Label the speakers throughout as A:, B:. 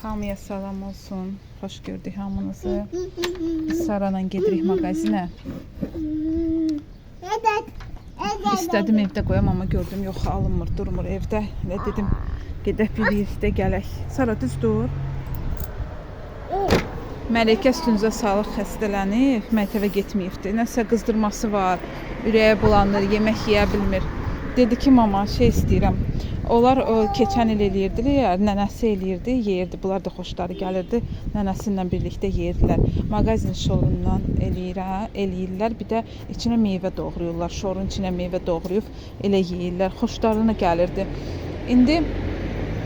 A: Hamıya salam olsun. Xoş gördük hamınızı. Biz Sarayla gedirik mağazinə. İstədim evdə qoyam, amma gördüm yox, alınmır, durmur evdə. Elə dedim, gedək birlikdə gələk. Sara düz dur. Mələkə üstünüzə sağlıq xəstələnib, məktəbə getməyibdi. Nəsə qızdırması var, ürəyə bulanır, yemək yeyə bilmir. Dedi ki, mama, şey istəyirəm. Onlar o, keçən il eləyirdilər, nənəsi eləyirdi, yeyirdi. Bunlar da xoşları gəlirdi. Nənəsi ilə birlikdə yeyirdilər. Mağazin şorundan eləyirlər. Bir də içinə meyvə doğrayırlar. Şorun içinə meyvə doğrayıb elə yeyirlər. Xoşlarına gəlirdi. İndi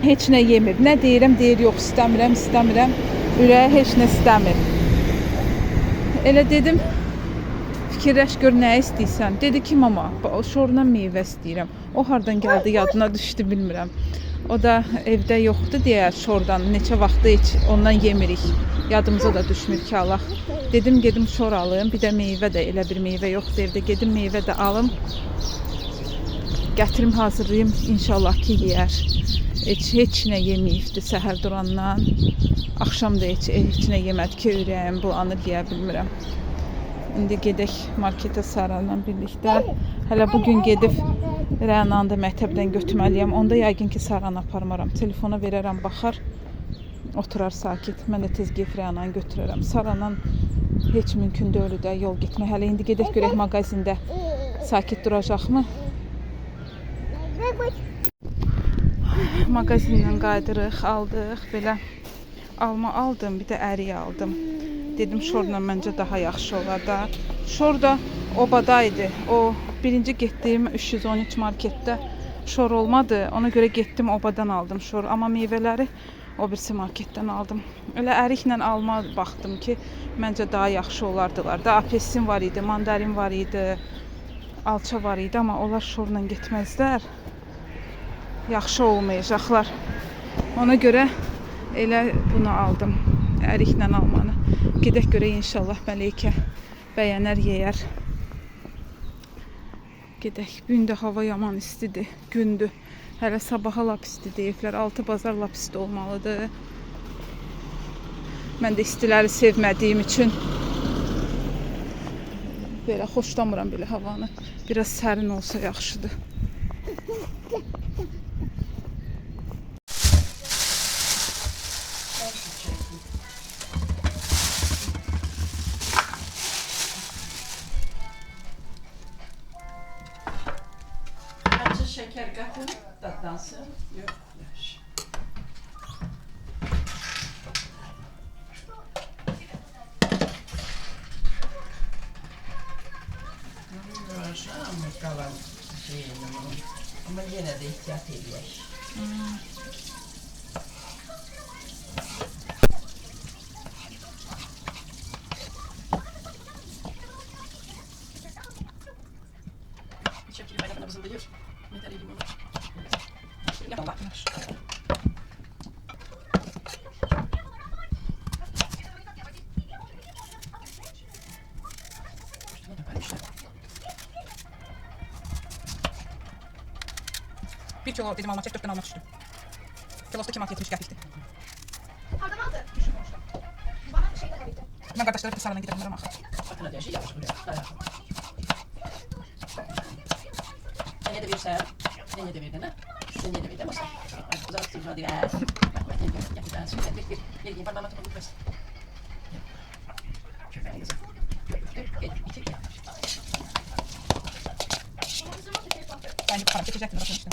A: heç nə yemir. Nə deyirəm, deyir yox, istəmirəm, istəmirəm. Ürəyi heç nə istəmir. Elə dedim, fikirləş gör nə istəyirsən. Dedi ki, mama, şoruna meyvə istəyirəm. O hardan gəldi, yadına düşdü, bilmirəm. O da evdə yoxdur deyə şordan neçə vaxtı heç ondan yemirik. Yadımıza da düşmür ki, alaq. Dedim, gedim şor alım. Bir də meyvə də elə bir meyvə yoxdur evdə. Gedim meyvə də alım. Gətirim, hazırlayım. İnşallah ki, yeyər. Heç nə yeməyibdi səhər durandan. Axşam da heç nə yemədi ki, ürəyim bulanır, yeyə bilmirəm. İndi gedək marketə Sarayla birlikdə. Hələ bugün gedib Rənanı da məktəbdən götürməliyəm. Onda yəqin ki, Saranı aparmaram. Telefona verərəm, baxar, oturar sakit. Mən də tez gedib Rənanı götürərəm. Saranla heç mümkün deyil də yol getmək. Hələ indi gedək görək mağazində sakit duracaqmı? Mağazindən qayıdırıq, aldıq. Belə alma aldım, bir də ərik aldım. Dedim şorla məncə daha yaxşı olar da. Şor da obada idi. O birinci getdiyim 313 marketdə şor olmadı. Ona görə getdim obadan aldım şor. Amma meyvələri o birisi marketdən aldım. Elə əriklə alma baxdım ki, məncə daha yaxşı olardılar da. Apelsin var idi, mandarin var idi, alça var idi, amma onlar şorla getməzlər. Yaxşı olmayacaqlar. Ona görə elə bunu aldım. Əriklə almanı. Gedək görək inşallah Mələkə bəyənər, yeyər. Gedək. Bu gün də hava yaman istidir. Gündür. Hələ sabaha lap isti deyiblər. 6 bazar lap isti olmalıdır. Mən də istiləri sevmədiyim üçün belə xoşlamıram belə havanı. Biraz sərin olsa yaxşıdır.
B: Acı şeker katın tatlansın. Yok yaş. Ama kalan şeyini ama yine de ihtiyat ediyor.
A: Bir kilo dedim alma çek, 4 tane almak düştü. Kilosu 2 manat 70 qəpikdir.
C: Hardan aldı? Bana şey de verdi.
A: Mən qardaşlara bir Sarayla gedirəm axı.
B: Bakın hadi yavaş buraya. Sen de verirsen, sen de verdin ha? Sen de verdin ama sen. Uzat hadi ver. Bak gel gel gel gel gel parmağıma tutma gitmez.
A: Bence para çekecektim bakın işte.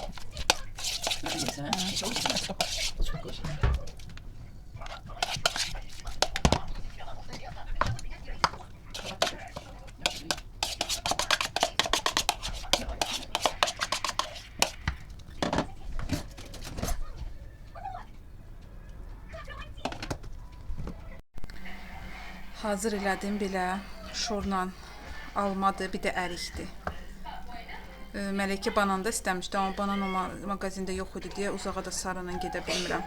A: Hazır elədim belə şorla almadı, bir də ərikdir. Mələkə banan da istəmişdi, amma banan o mağazində yox idi deyə uzağa da Sarayla gedə bilmirəm.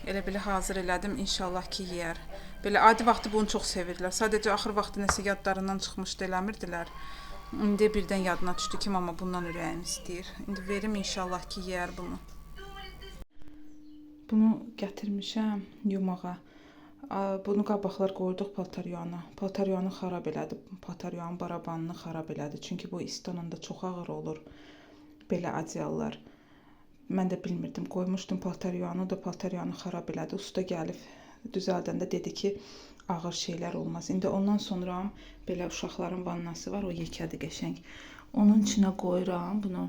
A: Elə belə hazır elədim, inşallah ki yeyər. Belə adi vaxtı bunu çox sevirlər. Sadəcə axır vaxtı nəsə yadlarından çıxmışdı, eləmirdilər. İndi birdən yadına düşdü ki, mama bundan ürəyim istəyir. İndi verim inşallah ki yeyər bunu. Bunu gətirmişəm yumağa. Bunu qabaqlar qoyduq paltar yuyana. Paltar yuyanı xarab elədi. Paltar yuyanın barabanını xarab elədi. Çünki bu isti olanda çox ağır olur belə adyallar. Mən də bilmirdim. Qoymuşdum paltar yuyanı, o da paltar yuyanı xarab elədi. Usta gəlib düzəldəndə dedi ki, ağır şeylər olmaz. İndi ondan sonra belə uşaqların vannası var, o yekədir qəşəng. Onun içinə qoyuram bunu.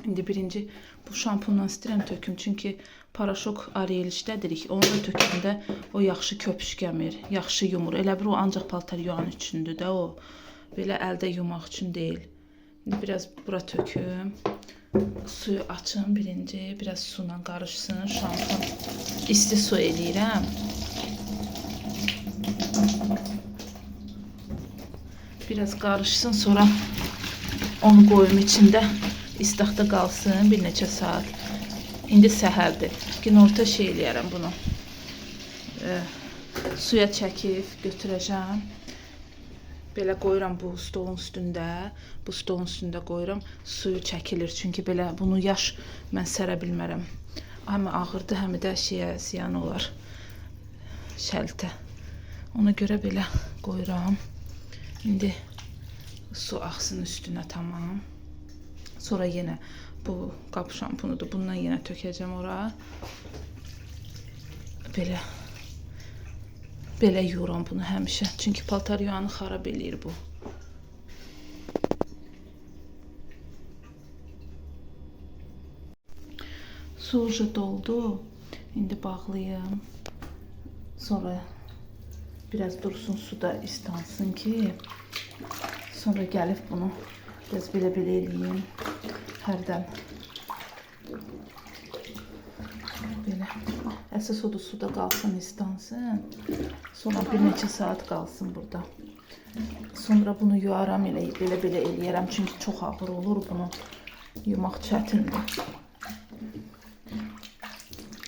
A: İndi birinci bu şampundan istəyirəm töküm. Çünki paraşok Ariel işlədirik. Onu da tökəndə o yaxşı köpüşkəmir, yaxşı yumur. Elə bir o ancaq paltar yuyan üçündür də o. Belə əldə yumaq üçün deyil. İndi biraz bura töküm. Suyu açım birinci, biraz suyla qarışsın şampun. İsti su eləyirəm. Biraz qarışsın, sonra onu qoyum içində. İstaqda qalsın bir neçə saat. İndi səhərdir. Günorta şey eləyərəm bunu. Suya çəkib götürəcəm. Belə qoyuram bu stolun üstündə. Bu stolun üstündə qoyuram. Suyu çəkilir. Çünki belə bunu yaş mən sərə bilmərəm. Həm ağırdır, həm də şeyə ziyan olar. Şəltə. Ona görə belə qoyuram. İndi su axsın üstünə tamam. Sonra yenə bu qab şampunudur. Bundan yenə tökəcəm ora. Belə belə yuyuram bunu həmişə. Çünki paltar yuyanı xarab eləyir bu. Su ucu doldu. İndi bağlayım. Sonra biraz dursun suda istansın ki, sonra gəlib bunu biraz belə-belə eləyim. Hərdən. Belə. Əsas odur suda qalsın, istansın. Sonra bir neçə saat qalsın burada. Sonra bunu yuyaram elə belə-belə eləyərəm. Çünki çox ağır olur bunu. Yumaq çətindir.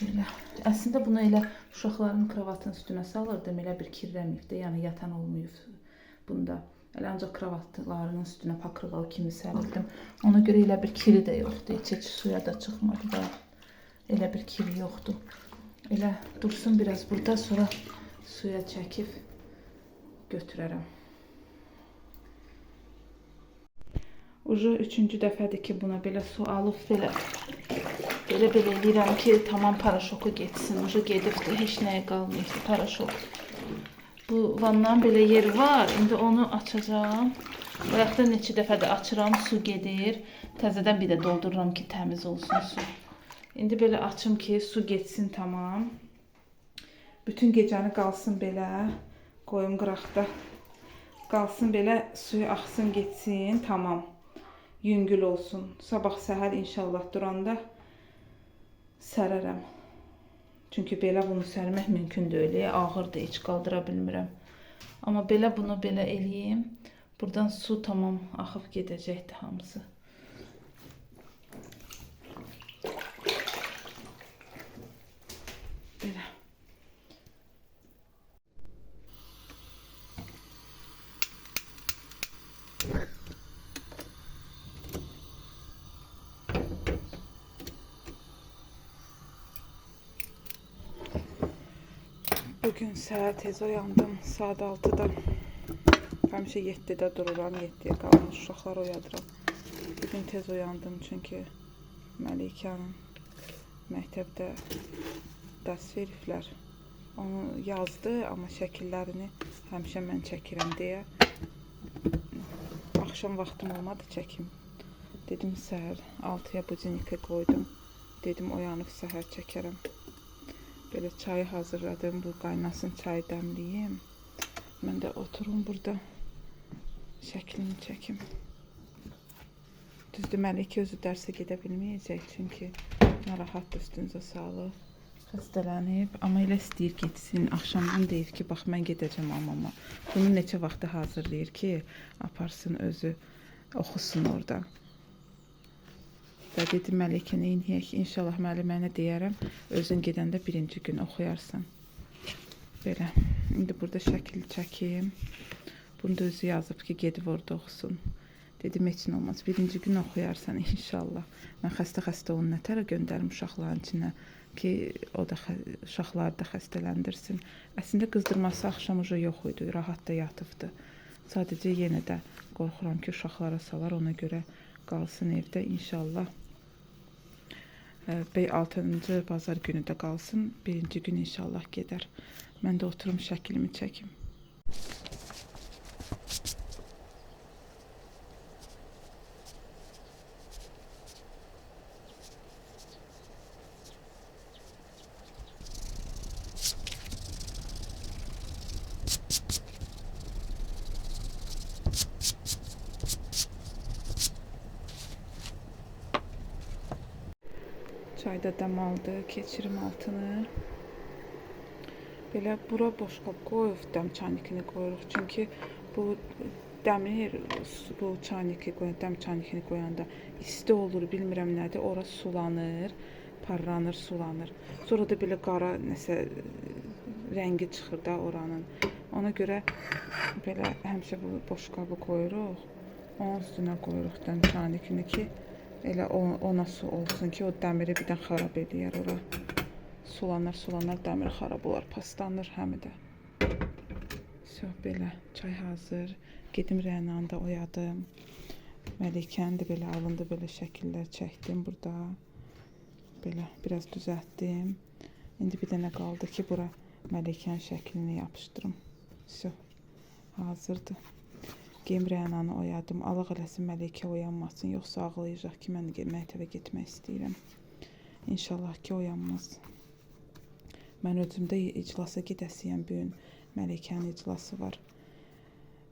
A: Belə. Əslində bunu elə uşaqların kravatın üstünə salırdım. Elə bir kirlənməyib də, yəni yatan olmayıb bunda. Elə ancaq kravatlarının üstünə pakrıqal kimi sərildim. Ona görə elə bir kiri də yoxdur. Heç suya da çıxmadı da. Elə bir kiri yoxdur. Elə dursun biraz burada, sonra suya çəkib götürərəm. Ucu üçüncü dəfədir ki, buna belə su alıb belə belə eləyirəm ki, tamam paraşoku getsin. Ucu gedibdir, heç nəyə qalmayıbdır paraşok. Bu vannanın belə yeri var. İndi onu açacağam. Bayaqda neçə dəfə də açıram, su gedir. Təzədən bir də doldururam ki, təmiz olsun su. İndi belə açım ki, su getsin tamam. Bütün gecəni qalsın belə. Qoyum qıraqda. Qalsın belə, suyu axsın getsin, tamam. Yüngül olsun. Sabah səhər inşallah duranda sərərəm. Çünki belə bunu sərmək mümkün deyil. Ağırdır, heç qaldıra bilmirəm. Amma belə bunu belə eləyim. Buradan su tamam axıb gedəcəkdir hamısı. Belə. Bugün səhər tez oyandım. Saat 6-da. Həmişə 7-də dururam, 7-yə qalmış uşaqları oyadıram. Bugün tez oyandım çünki Məlikənin məktəbdə dərs veriblər. Onu yazdı, amma şəkillərini həmişə mən çəkirəm deyə. Axşam vaxtım olmadı çəkim. Dedim səhər 6-ya budinika qoydum. Dedim oyanıb səhər çəkərəm. Belə çayı hazırladım. Bu qaynasın, çayı dəmləyim. Mən də oturum burada. Şəklini çəkim. Düzdür, Məlikə özü dərsə gedə bilməyəcək. Çünki narahatdır, üstünüzə sağlıq. Xəstələnib, amma elə istəyir getsin. Axşamdan deyir ki, bax mən gedəcəm hamama. Bunu neçə vaxtı hazırlayır ki, aparsın özü, oxusun orada. Və dedim Məlikə neyniyək? İnşallah müəllimənə deyərəm. Özün gedəndə birinci gün oxuyarsan. Belə. İndi burada şəkil çəkim. Bunu da özü yazıb ki, gedib orada oxusun. Dedim heç nə olmaz. Birinci gün oxuyarsan inşallah. Mən xəstə-xəstə onu nətərə göndərim uşaqların içinə. ki, o da uşaqları da xəstələndirsin. Əslində qızdırması axşam uca yox idi, rahat da yatıbdı. Sadəcə yenə də qorxuram ki, uşaqlara salar, ona görə qalsın evdə inşallah. 6-cı bazar günü də qalsın, 1-ci gün inşallah gedər. Mən də oturum şəklimi çəkim. Çayda dəm aldı, keçirim altını. Belə bura boş qab qoyub, dəm çaynikini qoyuruq. Çünki bu dəmir, bu çayniki qoyan, dəm çaynikini qoyanda isti olur, bilmirəm nədir, ora sulanır, parlanır, sulanır. Sonra da belə qara nəsə rəngi çıxır da oranın. Ona görə belə həmişə bu boş qabı qoyuruq. Onun üstünə qoyuruq dəm çaynikini ki, elə ona su olsun ki, o dəmiri birdən xarab eləyər ora. Sulanır, sulanır, dəmir xarab olar, paslanır həmi də. Vəsə, belə çay hazır. Gedim Rənanı da oyadım. Məlikəni də belə alındı, belə şəkillər çəkdim burada. Belə biraz düzəltdim. İndi bir dənə qaldı ki, bura Məlikənin şəklini yapışdırım. Vəsə, hazırdır. Geyim Rənanı oyadım. Allah eləsin Məlikə oyanmasın, yoxsa ağlayacaq ki, mən məktəbə getmək istəyirəm. İnşallah ki, oyanmaz. Mən özüm də iclasa gedəsiyəm bu gün. Məlikənin iclası var.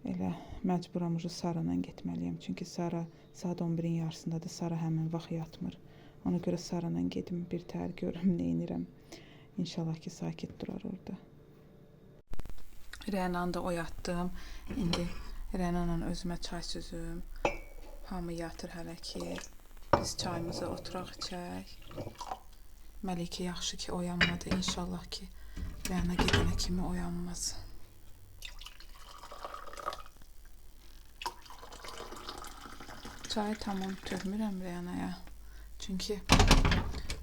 A: Elə məcburam ucu Sara ilə getməliyəm. Çünki Sara saat 11-in yarısındadır. Sara həmin vaxt yatmır. Ona görə Sara ilə gedim, bir təhər görüm, neynirəm. İnşallah ki, sakit durar orada. Rənanı da oyatdım. İndi Rənanla özümə çay süzüm. Hamı yatır hələ ki. Biz çayımızı oturaq içək. Məlikə yaxşı ki oyanmadı. İnşallah ki Rəna gedənə kimi oyanmaz. Çayı tamam tökmürəm Rənaya. Çünki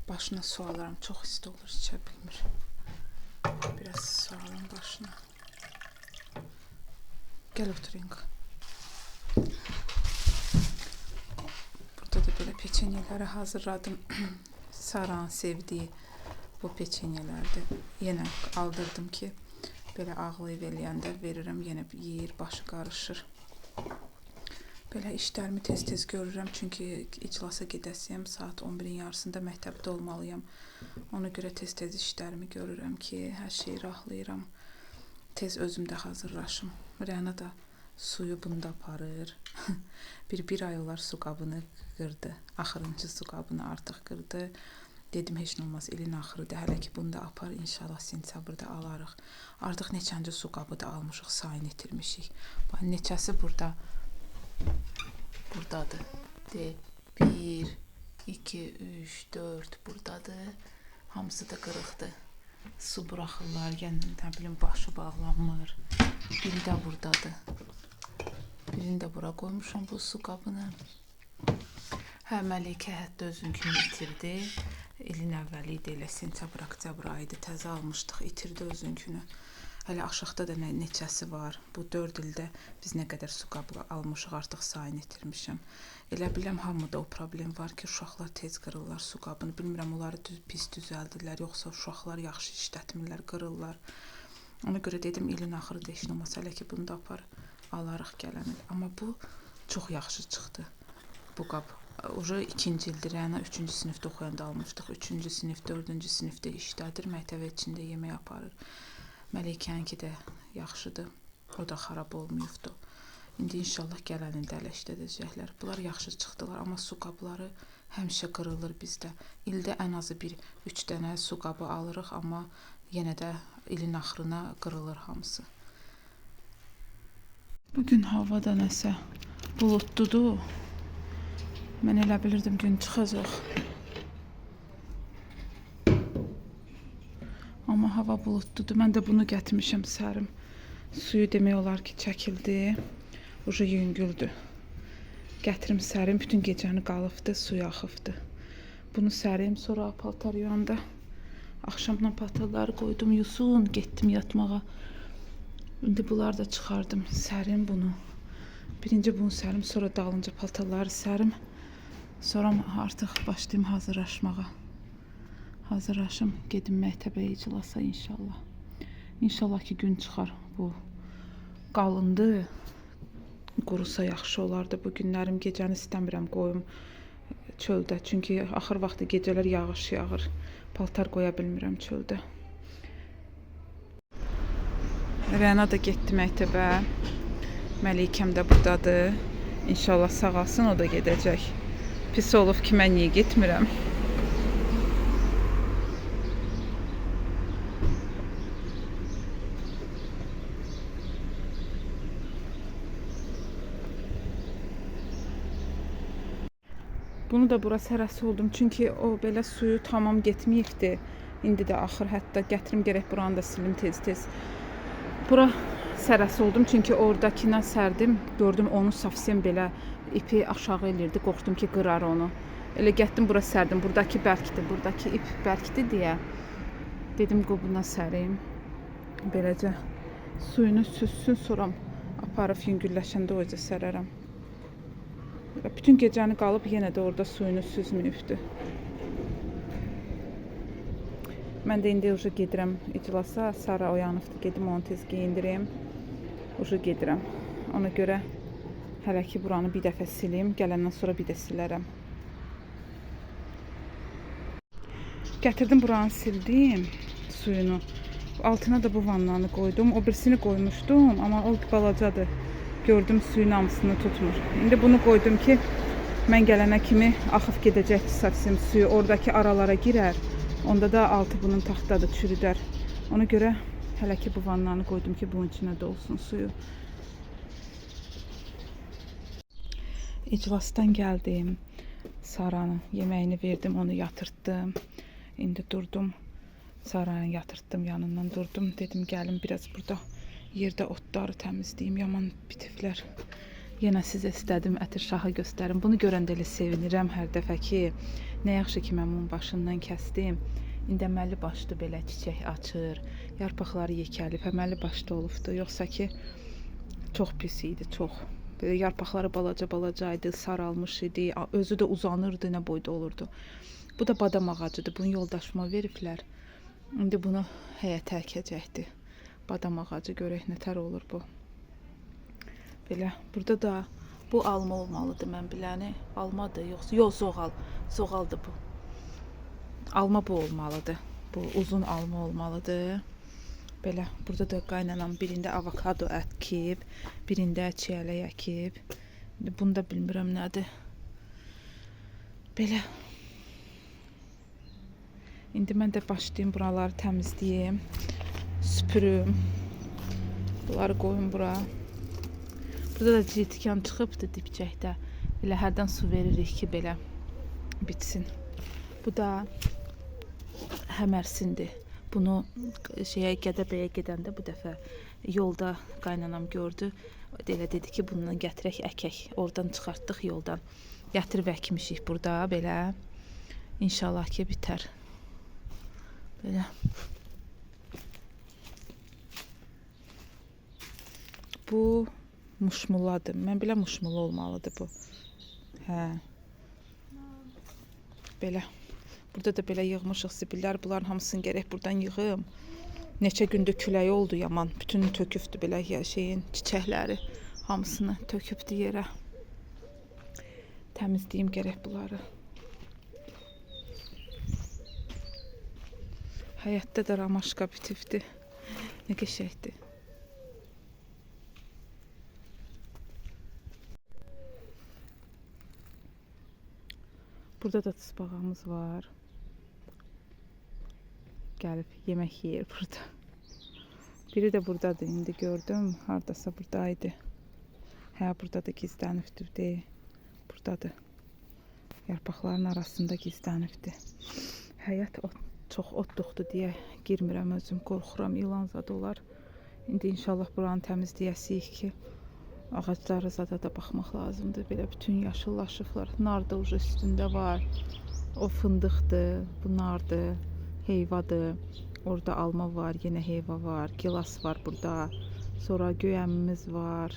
A: başına su alıram. Çox isti olur, içə bilmir. Biraz su alım başına. Gəl otur İnqa. Burada da belə peçenyeləri hazırladım. Saranın sevdiyi bu peçenyelərdir. Yenə aldırdım ki, belə ağlayıb eləyəndə verirəm, yenə yeyir, başı qarışır. Belə işlərimi tez-tez görürəm, çünki iclasa gedəsiyəm, saat 11-in yarısında məktəbdə olmalıyam. Ona görə tez-tez işlərimi görürəm ki, hər şeyi rahatlayıram. Tez özüm də hazırlaşım. Rəna da suyu bunda aparır. Bir ay olar su qabını qırdı. Axırıncı su qabını artıq qırdı. Dedim, heç nə olmaz, ilin axırıdır. Hələ ki bunu da apar, inşallah sentyabrda alarıq. Artıq neçənci su qabı da almışıq, sayını itirmişik. Bax, neçəsi burada buradadır. De, 1, 2, 3, 4 buradadır. Hamısı da qırıqdır. Su buraxırlar, yəni nə bilim başı bağlanmır. Biri də buradadır. Birini də bura qoymuşam bu su qabını. Hə, Məlikə hətta özünkünü itirdi. İlin əvvəli idi, elə sentyabr, oktyabr ayıydı. Təzə almışdıq, itirdi özünkünü. Hələ aşağıda da neçəsi var. Bu 4 ildə biz nə qədər su qabı almışıq, artıq sayını itirmişəm. Elə biləm, hamıda o problem var ki, uşaqlar tez qırırlar su qabını. Bilmirəm, onları pis düzəldirlər, yoxsa uşaqlar yaxşı işlətmirlər, qırırlar. Ona görə dedim, ilin axırı da heç nə olmaz, hələ ki bunu da apar, alarıq gələn il. Amma bu çox yaxşı çıxdı, bu qab. Uca 2-ci ildir, yəni 3-cü sinifdə oxuyanda almışdıq. 3-cü sinif, 4-cü sinifdə işlədir, məktəbə içində yemək aparır. Məlikəninki də yaxşıdır, o da xarab olmayıbdır. İndi inşallah gələn ildə hələ işlədəcəklər. Bunlar yaxşı çıxdılar, amma su qabları həmişə qırılır bizdə. İldə ən azı bir 3 dənə su qabı alırıq, amma yenə də ilin axırına qırılır hamısı. Bugün havada nəsə buludludur. Mən elə bilirdim gün çıxacaq. Amma hava buludludur. Mən də bunu gətirmişəm sərim. Suyu demək olar ki çəkildi. Uca yüngüldür. Gətirim sərim. Bütün gecəni qalıbdı, suyu axıbdı. Bunu sərim, sonra paltar yuyanda Axşamdan paltarları qoydum yusun, getdim yatmağa. İndi bunları da çıxardım, sərim bunu. Birinci bunu sərim, sonra dalınca paltarları sərim. Sonra artıq başlayım hazırlaşmağa. Hazırlaşım, gedim məktəbə iclasa inşallah. İnşallah ki gün çıxar bu qalındı. Qurusa yaxşı olardı. Bu günlərim gecəni istəmirəm qoyum çöldə. Çünki axır vaxtı gecələr yağış yağır. Paltar qoya bilmirəm çöldə. Rəna da getdi məktəbə. Məlikəm də buradadır. İnşallah sağalsın, o da gedəcək. Pis olub ki, mən niyə getmirəm? Bunu da bura sərəsi oldum. Çünki o belə suyu tamam getməyibdi. İndi də axır hətta gətirim gərək buranı da silim tez-tez. Bura sərəsi oldum çünki oradakına sərdim. Gördüm onu safsem belə ipi aşağı elirdi. Qorxdum ki, qırar onu. Elə getdim bura sərdim. Buradakı bərkdir, buradakı ip bərkdir deyə dedim qoy buna sərim. Beləcə suyunu süzsün, sonra aparıb yüngülləşəndə o cür sərərəm. Bütün gecəni qalıb yenə də orada suyunu süzməyibdi. Mən də indi ucu gedirəm iclasa. Sara oyanıbdı, gedim onu tez geyindirim. Ucu gedirəm. Ona görə hələ ki buranı bir dəfə silim, gələndən sonra bir də silərəm. Gətirdim buranı sildim suyunu. Altına da bu vannanı qoydum. O birisini qoymuşdum, amma o balacadır. Gördüm suyun hamısını tutmur. İndi bunu qoydum ki, mən gələnə kimi axıb gedəcək savsim suyu oradakı aralara girər. Onda da altı bunun taxtadır, çürüdər. Ona görə hələ ki bu vannanı qoydum ki, bunun içinə dolsun suyu. İclasdan gəldim. Saranın yeməyini verdim, onu yatırtdım. İndi durdum. Saranı yatırtdım, yanından durdum. Dedim gəlim biraz burada yerdə otları təmizləyim. Yaman bitiflər. Yenə sizə istədim ətirşahı göstərim. Bunu görəndə elə sevinirəm hər dəfə ki, nə yaxşı ki mən bunun başından kəsdim. İndi əməlli başlı belə çiçək açır. Yarpaqları yekəlib, əməlli başlı olubdu. Yoxsa ki çox pis idi, çox. Belə yarpaqları balaca-balaca idi, saralmış idi. Özü də uzanırdı, nə boyda olurdu. Bu da badam ağacıdır. Bunu yoldaşıma veriblər. İndi bunu həyətə əkəcəkdi. Badam ağacı görək nətər olur bu. Belə burada da bu alma olmalıdır mən biləni. Almadır yoxsa yox zoğal. Zoğaldır bu. Alma bu olmalıdır. Bu uzun alma olmalıdır. Belə burada da qaynanam birində avokado əkib, birində çiyələk əkib. İndi bunu da bilmirəm nədir. Belə. İndi mən də başlayım buraları təmizləyim, süpürüm. Bunları qoyum bura. Burada da cırtkan çıxıbdı dipçəkdə. Belə hərdən su veririk ki, belə bitsin. Bu da həmərsindir. Bunu şeyə Gədəbəyə gedəndə bu dəfə yolda qaynanam gördü. Elə dedi ki, bundan gətirək əkək. Oradan çıxartdıq yoldan. Gətirib əkmişik burada belə. İnşallah ki bitər. Belə. Bu muşmuladır. Mən biləm muşmula olmalıdır bu. Hə. Belə. Burada da belə yığmışıq zibillər. Bunların hamısını gərək buradan yığım. Neçə gündür küləyi oldu yaman. Bütünü tökübdü belə şeyin çiçəkləri. Hamısını tökübdü yerə. Təmizləyim gərək bunları. Həyətdə də ramaşka bitibdi. Nə qəşəngdir. Burada da tısbağamız var. Gəlib yemək yeyir burada. Biri də buradadır indi gördüm. Hardasa buradaydı. Hə, burada da gizlənibdi. Buradadır. Yarpaqların arasında gizlənibdi. Həyət ot, çox otluqdur deyə girmirəm özüm. Qorxuram ilan zad olar. İndi inşallah buranı təmizləyəsiyik ki, ağaclara zada da baxmaq lazımdır. Belə bütün yaşıllaşıblar. Nar da ucu üstündə var. O fındıqdır, bu nardır. Heyvadır. Orada alma var, yenə heyva var, gilas var burada. Sonra göyəmimiz var,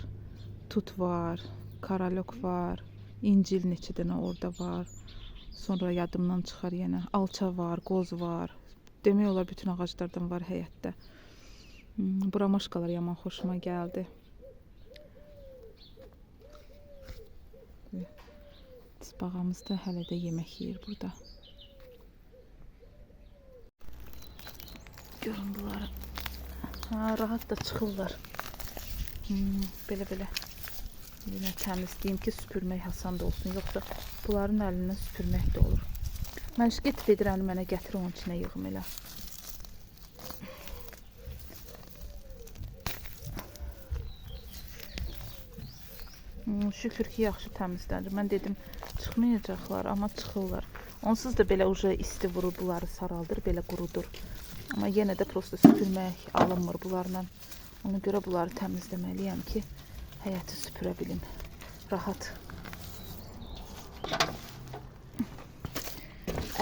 A: tut var, karalok var, incil neçə dənə orada var. Sonra yadımdan çıxar yenə. Alça var, qoz var. Demək olar bütün ağaclardan var həyətdə. Bu romaşkalar yaman xoşuma gəldi. Tısbağamız da hələ də yemək yeyir burada. Görün bunları. Ha, rahat da çıxırlar. Belə-belə. Yenə təmizləyim ki, süpürmək asan da olsun. Yoxsa bunların əlindən süpürmək də olur. Mən get vedrəni mənə gətir, onun içinə yığım elə. Şükür ki, yaxşı təmizlənir. Mən dedim, çıxmayacaqlar, amma çıxırlar. Onsuz da belə uca isti vurur, bunları saraldır, belə qurudur. Amma yenə də prosto süpürmək alınmır bunlarla. Ona görə bunları təmizləməliyəm ki, həyəti süpürə bilim. Rahat.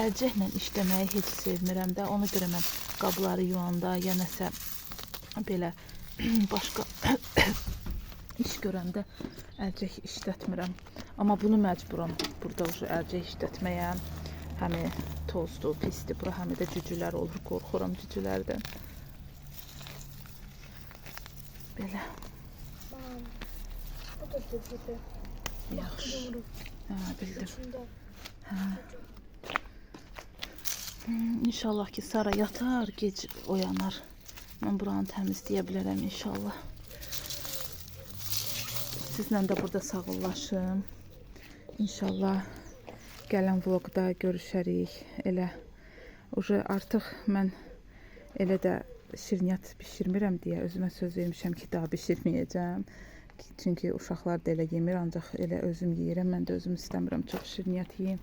A: Əlcəklə işləməyi heç sevmirəm də. Ona görə mən qabları yuanda ya nəsə belə başqa iş görəndə əlcək işlətmirəm. Amma bunu məcburam burada əlcək işlətməyə. Həmi tozdur, pisdir bura, həmi də cücülər olur. Qorxuram cücülərdən. Belə.
C: Bu da cücüdür.
A: Yaxşı. Hə, bildim.
C: Hə.
A: İnşallah ki, Sara yatar, gec oyanar. Mən buranı təmizləyə bilərəm inşallah. Sizlə də burada sağollaşım. İnşallah gələn vlogda görüşərik. Elə uje artıq mən elə də şirniyyat bişirmirəm deyə özümə söz vermişəm ki, daha bişirməyəcəm. Çünki uşaqlar da elə yemir, ancaq elə özüm yeyirəm. Mən də özüm istəmirəm çox şirniyyat yeyim.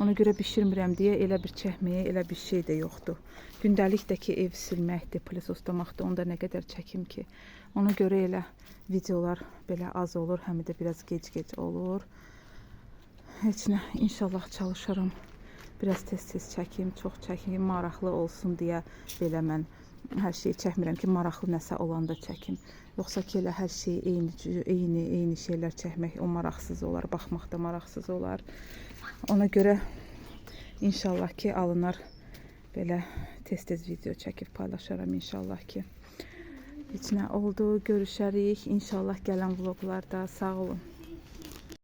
A: Ona görə bişirmirəm deyə elə bir çəkməyə elə bir şey də yoxdur. Gündəlik də ki, ev silməkdir, pılesoslamaqdır, onda nə qədər çəkim ki. Ona görə elə videolar belə az olur, həm də biraz gec-gec olur. Heç nə, inşallah çalışaram. Biraz tez-tez çəkim, çox çəkim, maraqlı olsun deyə belə mən hər şeyi çəkmirəm ki, maraqlı nəsə olanda çəkim. Yoxsa ki, elə hər şeyi eyni şeylər çəkmək o maraqsız olar, baxmaq da maraqsız olar. Ona görə inşallah ki, alınar belə tez-tez video çəkib paylaşaram inşallah ki. Heç nə oldu, görüşərik. İnşallah gələn vloglarda. Sağ olun.